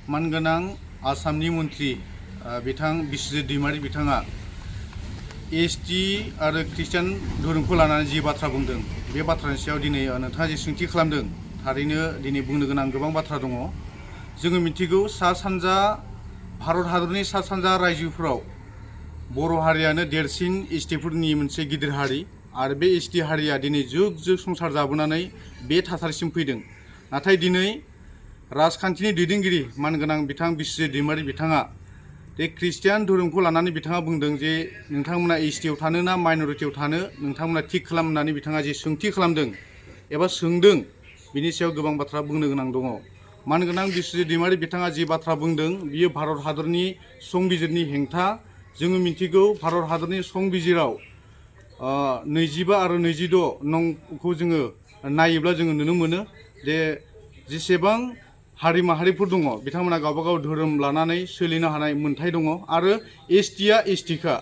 मानगोनां आसामनि मन्त्रि बिथां बिस्वजित दैमारी बिथाङा एसटि आरो ख्रिस्टान धोरोमखौ लानानै जि बाथ्रा बुंदों बे बाथ्रानि सायाव दिनै नोंथाङा जि सोंथि खालामदों थारैनो दिनै बुंनो गोनां गोबां बाथ्रा दङ। जोङो मिथिगौ सा सानजा भारत हादरनि सा सानजा रायजोफोराव बर' हारियानो देरसिन एसटिफोरनि मोनसे गिदिर हारि आरो बे एसटि हारिया दिनै जुग जुग संसार जाबोनानै बे थासारिसिम फैदों। नाथाय दिनै राजखान्थिनि दैदेनगिरि मानगोनां बिथां बिस्वजित दैमारी बिथाङा बे ख्रिस्टियान धोरोमखौ लानानै बिथाङा बुंदों जे नोंथांमोना एसटिआव थानो ना माइनरिटियाव थानो नोंथांमोना थिग खालामनानै बिथाङा जे सोंथि खालामदों एबा सोंदों बिनि सायाव गोबां बाथ्रा बुंनो गोनां दङ। मानगोनां बिस्वजित दैमारी बिथाङा जि बाथ्रा बुंदों बियो भारत हादरनि संबिजिरनि हेंथा। जोङो मिथिगौ भारत हादरनि संबिजिराव 25 आरो 26 नंखौ जोङो नायोब्ला जोङो नुनो मोनो जे जेसेबां हारि माहारिफोर दङ बिथांमोना गावबागाव धोरोम लानानै सोलिनो हानाय मोन्थाय दङ आरो एसटिआ एसटिखा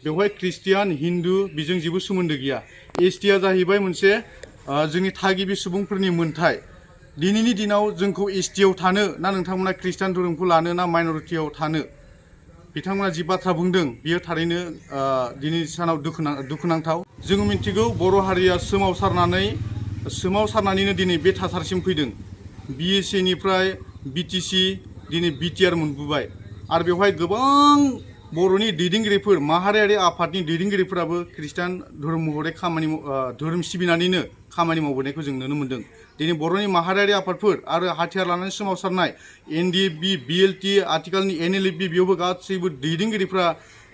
बेवहाय ख्रिस्टियान हिन्दु बेजों जेबो सोमोन्दो गैया। एसटिआ जाहैबाय मोनसे जोंनि थागिबि सुबुंफोरनि मोन्थाय। दिनैनि दिनाव जोंखौ एसटिआव थानो ना नोंथांमोना ख्रिस्टान धोरोमखौ लानो ना माइनरिटियाव थानो बिथांमोना जि बाथ्रा बुंदों बियो थारैनो दिनैनि सानाव दुखुनांथाव। जोङो मिथिगौ बर' हारिया सोमावसारनानैनो दिनै बे थासारिसिम फैदों। बिएसएनिफ्राय बिटिसि दिनै बिटिआर मोनबोबाय आरो बेवहाय गोबां बर'नि दैदेनगिरिफोर माहारियारि आफादनि दैदेनगिरिफोराबो ख्रिस्टान धोरोम महरै धोरोम सिबिनानैनो खामानि मावबोनायखौ जों नुनो मोन्दों। दिनै बर'नि माहारियारि आफादफोर आरो हाथियार लानानै सोमावसारनाय एनडिएफबि बिएलटि आथिखालनि एनएलएफबि बेयावबो गासैबो दैदेनगिरिफ्रा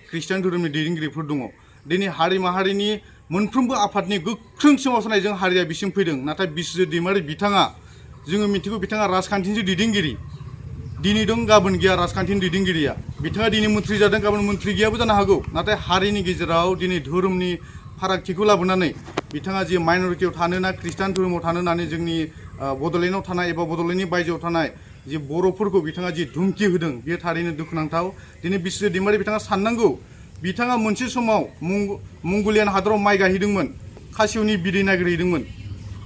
ख्रिस्टान धोरोमनि दैदेनगिरिफोर दङ। दिनै हारि माहारिनि मोनफ्रोमबो आफादनि गोख्रों सोमावसारनायजों हारिया बिसिम फैदों। नाथाय बिस्वजित दैमारी बिथाङा जोङो मिथिगौ बिथाङा राजखान्थिनि दैदेनगिरि दिनै दं गाबोन गैया राजखान्थिनि दैदेनगिरिया। बिथाङा दिनै मन्थ्रि जादों गाबोन मन्थ्रि गैयाबो जानो हागौ। नाथाय हारिनि गेजेराव दिनै धोरोमनि फारागथिखौ लाबोनानै बिथाङा जे माइनरिटियाव थानो ना ख्रिस्टान धोरोमाव थानो होननानै जोंनि बड'लेण्डआव थानाय एबा बड'लेण्डनि बायजोआव थानाय जे बर'फोरखौ बिथाङा जि धुमखि होदों बेयो थारैनो दुखुनांथाव। दिनै बिस्वजित दैमारी बिथाङा साननांगौ बिथाङा मोनसे समाव मंगलियान हादराव माइ गायहैदोंमोन खासिवनि बिदै नागिरहैदोंमोन।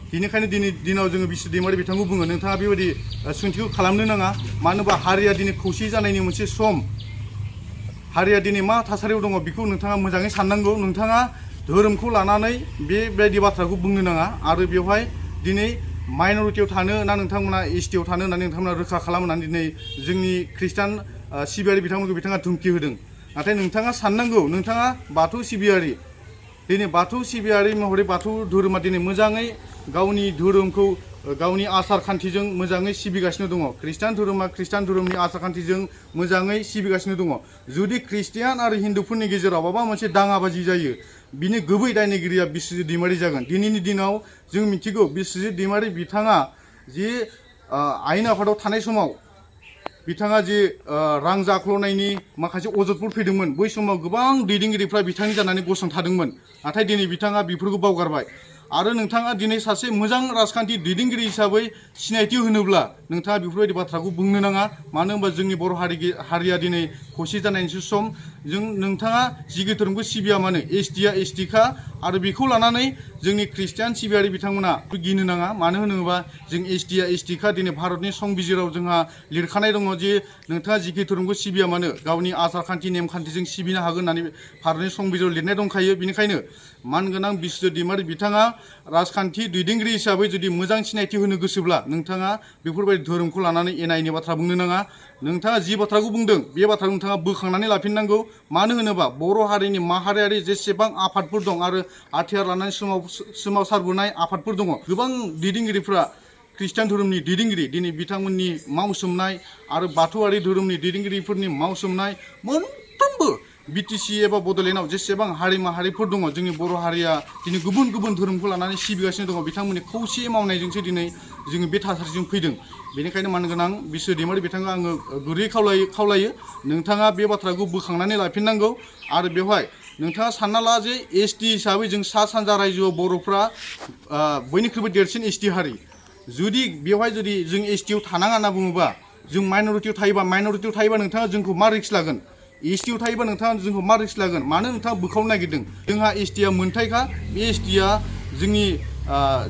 बेनिखायनो दिनै दिनाव जोङो बिस्वजित दैमारी बिथांखौ बुङो नोंथाङा बेबायदि सोंथिखौ खालामनो नाङा। मानो होनबा हारिया दिनै खौसे जानायनि मोनसे सम। हारिया दिनै मा थासारियाव दङ बेखौ नोंथाङा मोजाङै साननांगौ। नोंथाङा धोरोमखौ लानानै बेबायदि बाथ्राखौ बुंनो नाङा आरो बेवहाय दिनै माइनरिटियाव थानो ना नोंथांमोना एसटिआव थानो होननानै नोंथांमोना रोखा खालामनानै दिनै जोंनि ख्रिस्टान सिबियारि बिथांमोनखौ बिथाङा धुमखि होदों। नाथाय नोंथाङा साननांगौ नोंथाङा बाथौ सिबियारि दिनै बाथौ सिबियारि महरै बाथौ धोरोमा दिनै मोजाङै गावनि धोरोमखौ गावनि आसार खान्थिजों मोजाङै सिबिगासिनो दङ। ख्रिस्टान धोरोमा ख्रिस्टान धोरोमनि आसार खान्थिजों मोजाङै सिबिगासिनो दङ। जुदि ख्रिस्टियान आरो हिन्दुफोरनि गेजेराव माबा मोनसे दाङाबाजि जायो बिनि गुबै दायनिगिरिया बिस्वजित दैमारी जागोन। दिनैनि दिनाव जों मिथिगौ बिस्वजित दैमारी बिथाङा जे आयेन आफादाव थानाय समाव बिथाङा जे रां जाख्ल'नायनि माखासे अजदफोर फैदोंमोन बै समाव गोबां दैदेनगिरिफ्रा बिथांनि जानानै गसंथादोंमोन। नाथाय दिनै बिथाङा बेफोरखौ बावगारबाय आरो नोंथाङा दिनै सासे मोजां राजखान्थि दैदेनगिरि हिसाबै सिनायथि होनोब्ला नोंथाङा बेफोरबायदि बाथ्राखौ बुंनो नाङा। मानो होनबा जोंनि बर' हारिया दिनै खौसे जानायनिसो सम। नोंथाङा जिखि धोरोमखौ सिबिया मानो एसटिआ एसटिखा आरो बेखौ लानानै जोंनि ख्रिस्टियान सिबियारि बिथांमोना गिनो नाङा। मानो होनोबा जों एसटिआ एसटिखा दिनै भारतनि संबिजिराव जोंहा लिरखानाय दङ जे नोंथाङा जिखि धोरोमखौ सिबिया मानो गावनि आसार खान्थि नेमखान्थिजों सिबिनो हागोन होननानै भारतनि संबिजिराव लिरनाय दंखायो। बेनिखायनो मानगोनां बिस्वजित दैमारी बिथाङा राजखान्थि दैदेनगिरि हिसाबै जुदि मोजां सिनायथि होनो गोसोब्ला नोंथाङा बेफोरबायदि धोरोमखौ लानानै एना एनि बाथ्रा बुंनो नाङा। नोंथाङा जि बाथ्राखौ बुंदों बे बाथ्राखौ नोंथाङा बोखांनानै लाफिननांगौ। मानो होनोबा बर' हारिनि माहारियारि जेसेबां आफादफोर दं आरो हाथियार लानानै सोमावसारबोनाय आफादफोर दङ गोबां दैदेनगिरिफ्रा ख्रिस्टान धोरोमनि दैदेनगिरि दिनै बिथांमोननि मावसोमनाय आरो बाथौआरि धोरोमनि दैदेनगिरिफोरनि मावसोमनाय मोनफ्रोमबो बिटिसि एबा बड'लेण्डआव जेसेबां हारि माहारिफोर दङ जोंनि बर' हारिया दिनै गुबुन गुबुन धोरोमखौ लानानै सिबिगासिनो दङ। बिथांमोननि खौसे मावनायजोंसो दिनै जोङो बे थासारिजों फैदों। बेनिखायनो मानगोनां बिस्वजित दैमारी बिथाङा आङो गुरै खावलायो नोंथाङा बे बाथ्राखौ बोखांनानै लाफिननांगौ। आरो बेवहाय नोंथाङा सानना ला जे एसटि हिसाबै जों सा सानजा रायजोआव बर'फ्रा बयनिख्रुइबो देरसिन एसटि हारि। जुदि बेवहाय जुदि जों एसटिआव थानाङा होनना बुङोबा जों माइनरिटियाव थायोबा नोंथाङा जोंखौ मा रिक्स लागोन? एसटिआव थायोबा नोंथाङा जोंखौ मा रिक्स लागोन? मानो नोंथाङा बोखावनो नागिरदों? जोंहा एसटिआ मोन्थायखा। बे एसटिआ जोंनि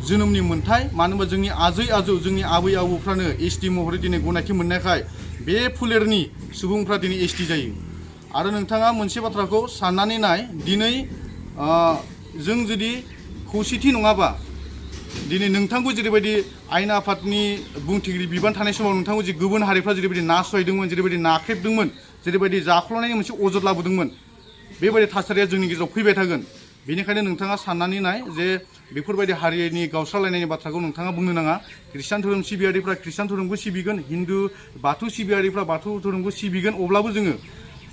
जोनोमनि मोन्थाय मानो होनबा जोंनि आजै आजौ जोंनि आबै आबौफ्रानो एसटि महरै दिनै गनायथि मोननायखाय बे फोलेरनि सुबुंफ्रा दिनै एसटि जायो। आरो नोंथाङा मोनसे बाथ्राखौ साननानै नाय दिनै जों जुदि खौसेथि नङाबा दिनै नोंथांखौ जेरैबायदि आयेन आफादनि बुंथिगिरि बिबान थानाय समाव नोंथांखौ जे गुबुन हारिफ्रा जेरैबायदि नासयदोंमोन जेरैबायदि नाख्रेबदोंमोन जेरैबायदि जाख्ल'नायनि मोनसे अजद लाबोदोंमोन बेबायदि थासारिया जोंनि गेजेराव फैबाय थागोन। बेनिखायनो नोंथाङा साननानै नाय जे बेफोरबायदि हारिनि गावस्रालायनायनि बाथ्राखौ नोंथाङा बुंनो नाङा। ख्रिस्टान धोरोम सिबियारिफ्रा ख्रिस्टान धोरोमखौ सिबिगोन, हिन्दु बाथौ सिबियारिफ्रा बाथौ धोरोमखौ सिबिगोन, अब्लाबो जोङो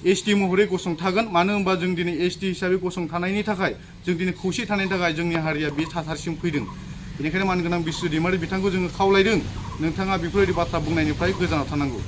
एसटि महरै गसंथागोन। मानो होनबा जों दिनै एसटि हिसाबै गसंथानायनि थाखाय जों दिनै खौसे थानायनि थाखाय जोंनि हारिया बे थासारिसिम फैदों। बेनिखायनो मानगोनां बिस्व दैमारि बिथांखौ जोङो खावलायदों नोंथाङा बेफोरबायदि बाथ्रा बुंनायनिफ्राय गोजानाव थानांगौ।